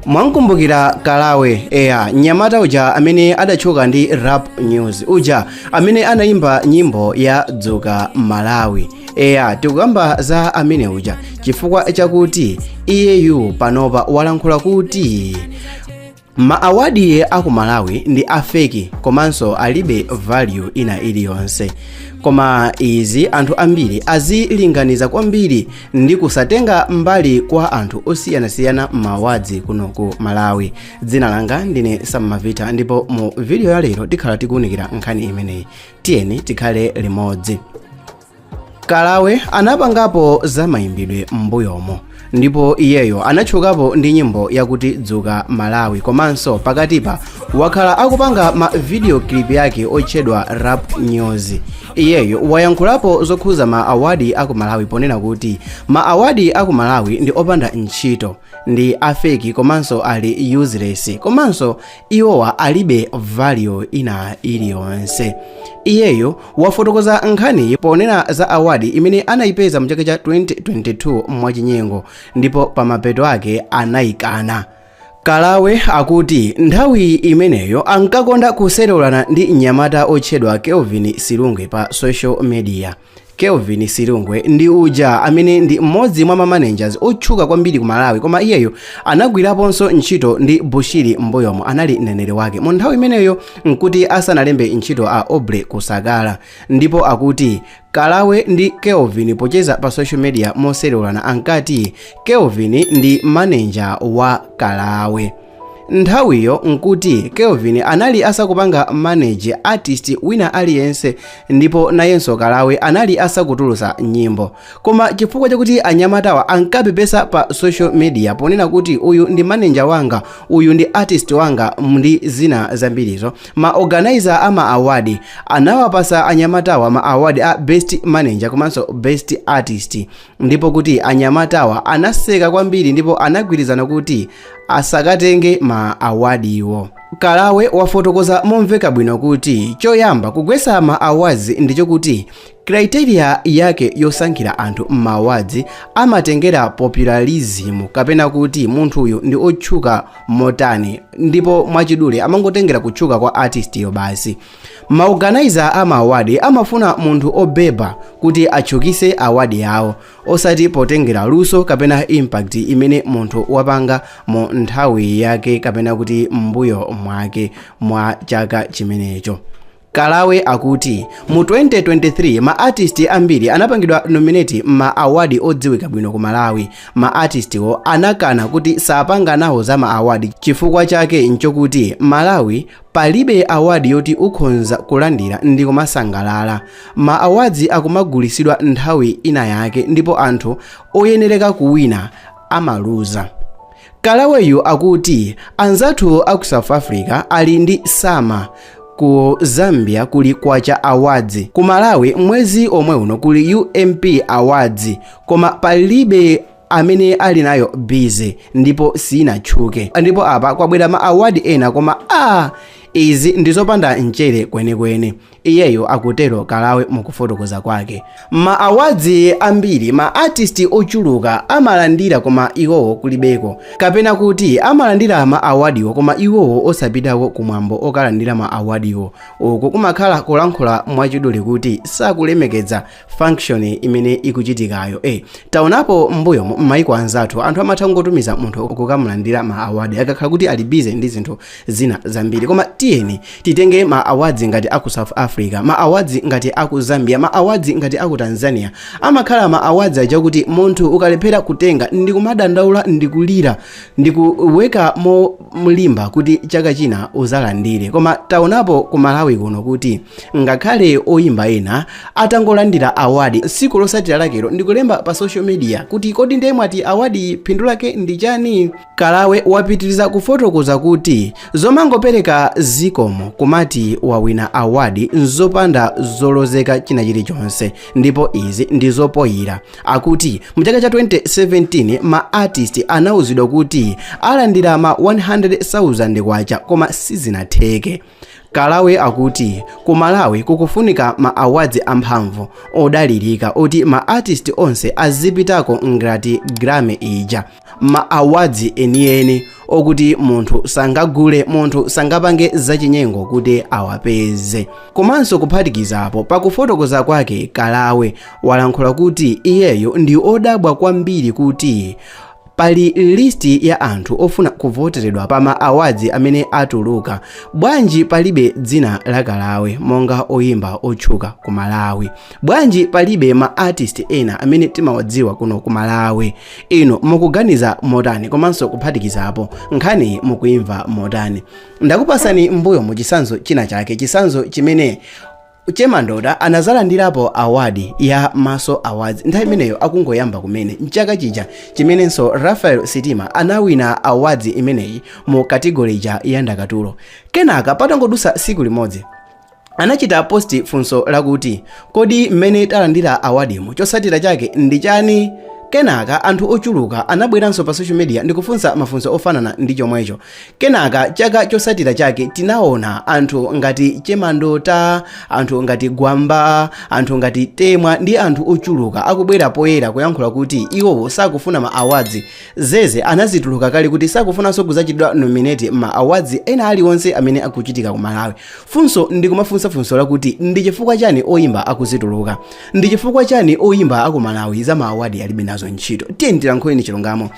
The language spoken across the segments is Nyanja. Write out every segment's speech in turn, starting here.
Mwankumbukira Kalawe, eya, mnyamata uja amene adatchuka ndi Rap News uja, amene anayimba nyimbo ya "Dzuka Malawi"? Eya, tikukamba za amene uja chifukwa chakuti iyeyu panopa walankhula kuti ma award aku Malawi ndi a fake komanso alibe value ina iliyonse. Koma izi anthu ambiri azilinganiza kwambiri ndi kusatenga mbali kwa anthu osiyanasiyana ma awards kuno ku Malawi. Dzina langa ndine Sammavita, ndipo mu video ya lero tikhala tikuwunikira nkhani imeneyi. Tiyeni tikhale limodzi. Kalawe anapangapo za mayimbidwe m'mbuyomo, ndipo iyeyo anatchukapo ndi nyimbo yakuti "Dzuka Malawi", komanso pakatipa wakhala akupanga ma video clip yake otchedwa Rap News. Iyeyo wayankhulapo zokhuza ma award aku Malawi ponena kuti ma award aku Malawi ndi opanda ntchito, ndi a fake komanso ali useless, komanso iwowa alibe value ina iliyonse. Iyeyo wafotokoza nkhaniyi ponena za award imene anayipeza mchaka cha 2022 mwachinyengo, ndipo pamapeto ake anayikana. Kalawe akuti nthawi imeneyo ankakonda kuserewulana ndi mnyamata otchedwa Kelvin Silungwe pa social media. Kelvin Silungwe ndi uja amene ndi mmodzi mwa ma managers otchuka kwambiri ku Malawi, koma iyeyo anagwiraponso ntchito ndi Bushiri m'mbuyomo, anali mneneri wake mu nthawi imeneyo, nkuti asanalembe ntchito a Obre Kusakala. Ndipo akuti Kalawe ndi Kelvin pocheza pa social media moserewulana ankati Kelvin ndi manager wa Kalawe. Nthawiyo nkuti Kelvin anali asakupanga manage artist wina aliyense, ndipo nayenso Kalawe anali asakutulusa nyimbo. Koma chifukwa chakuti anyamatawa ankapepesa pa social media ponena kuti uyu ndi manager wanga, uyu ndi artist wanga ndi zina zambirizo, ma organizer ama award anawapasa anyamatawa ma award a best manager komanso best artist, ndipo kuti anyamatawa anaseka kwambiri ndipo anagwirizana kuti asakatenge ma award-iwo. Kalawe wafotokoza momveka bwino kuti choyamba kugwesa ma awards ndichokuti criteria yake yosankhira anthu ma awards amatengera popularism, kapena kuti munthuyu ndi otchuka motani, ndipo mwachidule amangotengera kutchuka kwa artist yo basi. Ma organizer ama award amafuna munthu obeba kuti atchukise award yawo, osati potengera luso kapena impact imene munthu wapanga mu nthawi yake kapena kuti m'mbuyo mwake mwa chaka chimenecho. Kalawe akuti mu 2023 ma artist ambiri anapangidwa nominate ma award odziwika bwino ku Malawi. Ma artist-wo anakana kuti sapanga nawo za ma award. Chifukwa chake nchokuti Malawi palibe award yoti ukhonza kulandira ndi kumasangalala. Ma awards akumagulisidwa nthawi ina yake, ndipo anthu oyenereka kuwina amaluza. Kalaweyu akuti anzathu aku South Africa ali ndi SAMA, ku Zambia kuli Kwacha Awards, ku Malawi mwezi omwe uno kuli UMP Awards, koma palibe amene ali nayo busy ndipo sinatchuke. Ndipo apa kwabwera ma award ena, koma a izi ndizopanda mchere kwenikweni. Iyeyo akutero Kalawe mukufotokoza kwake. Ma awards ambiri ma artist ochuluka amalandira koma iwowo kulibeko, kapena kuti amalandira ma award-wo koma iwowo osapitako kumwambo okalandira ma award-wo. Uku kumakhala kulankhula mwachidule kuti sakulemekeza function imene ikuchitikayo. Taonapo m'mbuyomo m'maiko anzathu anthu amatha kungotumiza munthu kukamulandira ma award akakhala kuti ali busy ndi zinthu zina zambiri. Koma tiyeni titenge ma awards ngati aku South Africa, ma awards ngati aku Zambia, ma awards ngati aku Tanzania, amakhala ma awards aja kuti munthu ukalephera kutenga ndikumadandaula, ndikulira, ndikuweka molimba kuti chaka china uzalandire. Koma taonapo ku Malawi kuno kuti ngakhale oyimba ena atangolandira award, tsiku losatira lakelo ndikulemba pa social media kuti kodi ndiye mwati award phindu lake ndi chani? Kalawe wapitiriza kufotokoza kuti zomangopereka zikomo kumati wawina award nzopanda zolozeka china chilichonse, ndipo izi ndi zopoyira. Akuti mu chaka cha 2017 ma artist anauzidwa kuti alandira ma 100,000 kwacha, koma sizinatheke. Kalawe akuti ku Malawi kukufunika ma awards amphamvu, odalirika, oti ma artist onse azipitako ngati Grammy ija, ma awards enieni okuti munthu sangagule, munthu sangapange zachinyengo kuti awapeze. Komanso kuphatikizapo, pakufotokoza kwake Kalawe walankhula kuti iyeyo ndi odabwa kwambiri kuti pali list ya anthu ofuna kuvoteredwa pa ma awards amene atuluka, bwanji palibe dzina la Kalawe monga oyimba otchuka ku Malawi? Bwanji palibe ma artist ena amene timawadziwa kuno ku Malawi? Inu mukuganiza motani? Komanso kuphatikizapo, nkhani mukuimva motani? Ndakupasani mbuyo mu chisanzo china chake, chisanzo chimene Chemandota anazalandirapo award ya Maso Awards nthawi imeneyo akungoyamba kumene, mchaka chija chimenenso Rafael Sitima anawina awards imeneyi mu category ija ya ndakatulo. Kenaka patangodusa siku limodzi anachita post funso lakuti, "Kodi mmene talandira awardimo, chotsatira chake ndi chani?" Kenaka anthu ochuluka anabweranso pa social media ndikufunsa mafunso ofanana ndi chomwecho. Kenaka chaka chotsatira chake tinaona anthu ngati Chemandota, anthu ngati Gwamba, anthu ngati Temwa ndi anthu ochuluka akubwera poyera kuyankhula kuti iwowo sakufuna ma awards. Zeze anazituluka kale kuti sakufunanso kuzachitidwa nominate ma awards ena aliwonse amene akuchitika ku Malawi. Funso ndikumafunsa funso lakuti, ndi chifukwa chani oyimba akuzituluka? Ndi chifukwa chani oyimba aku Malawi za ma award alibe nazo ntchito? Tiye tilankhuleni chilungamo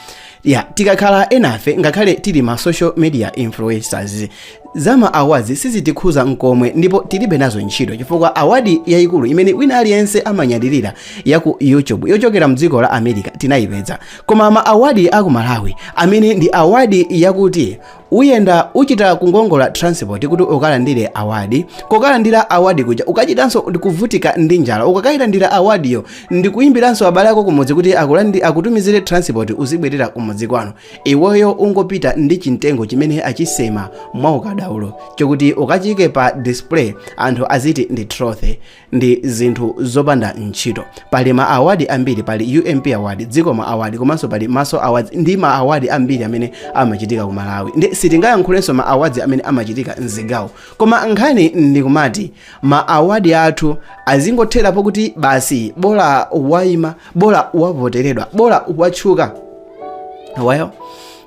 ya, tikakhala enafe, ngakhale tili ma social media influencers, za ma awards sizitikhuza nkomwe ndipo tilibe nazo ntchito, chifukwa award yayikulu imene wina aliyense amanyadilira ya ku YouTube yochokera mdziko la America tinayipeza. Koma ma award aku Malawi, amene ndi award yakuti uyenda uchita kungongola transport kuti ukalandire award, kokalandira award kuja ukachitanso ndikuvutika ndi njala, ukakayilandira awardyo ndikuyimbiranso abale ako kumudzi kuti akutumizire transport uzibwerera kumudzi kwanu, iweyo ungopita ndi chimtengo chimene achisema mwaukadaulo chokuti ukachike pa display, anthu aziti ndi trophy, ndi zinthu zopanda ntchito. Pali ma award ambiri, pali UMP Award, Dzikomo Award, komanso pali Maso Awards ndi ma award ambiri amene amachitika ku Malawi, ndi sitingayankhulenso ma awards amene amachitika mzigawo. Koma nkhani ndikumati ma award athu azingotherapo kuti basi, bola waima, bola wavoteredwa, bola watchuka. Well,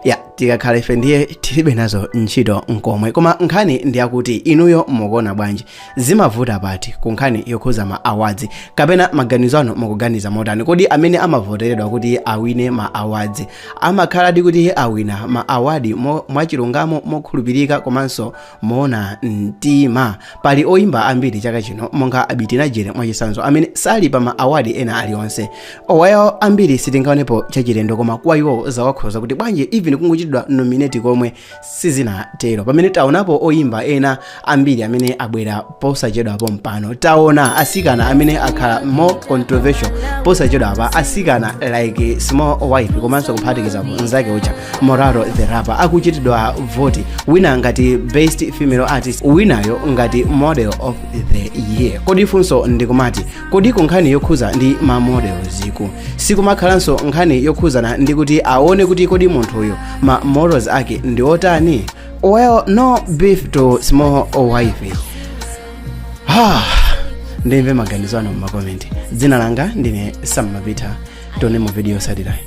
ya, tikakhala ife ndiye tilibe nazo ntchito nkomwe. Koma nkhani ndiyakuti inuyo mukuona bwanji? Zimavuta pati ku nkhani yokhuza ma awards? Kapena maganizo anu mukuganiza motani? Kodi amene amavoteredwa kuti awine ma awards amakhaladi kuti awina ma award mwachilungamo, mokhulupirika komanso moona mtima? Pali oyimba ambiri chaka chino monga Abiti Najere mwachitsanzo, amene sali pa ma award ena aliwonse. Well, ambiri sitingaonepo chachilendo, koma kwa iwo zawakhoza kuti bwanji even kungochitidwa nominate komwe sizinatero, pamene taonapo oyimba ena ambiri amene abwera posachedwapo mpano. Taona asikana amene akhala more controversial posachedwapa, asikana like Small Wife, komanso kuphatikizapo mnzake uja Moraro the Rapper, akuchitidwa voti, wina ngati best female artist, winayo ngati model of the year. Kodi funso ndikumati, kodi ku nkhani yokhuza ndi ma models iku sikumakhalanso nkhani yokhuzana ndi kuti aone kuti kodi munthuyo ma morals ake ndi otani? Well, no beef to Small Wife. Ah, ndimve maganizo anu mmakomenti. Dzina langa ndine Sam Mapita. Tione mu video yotsatirayi.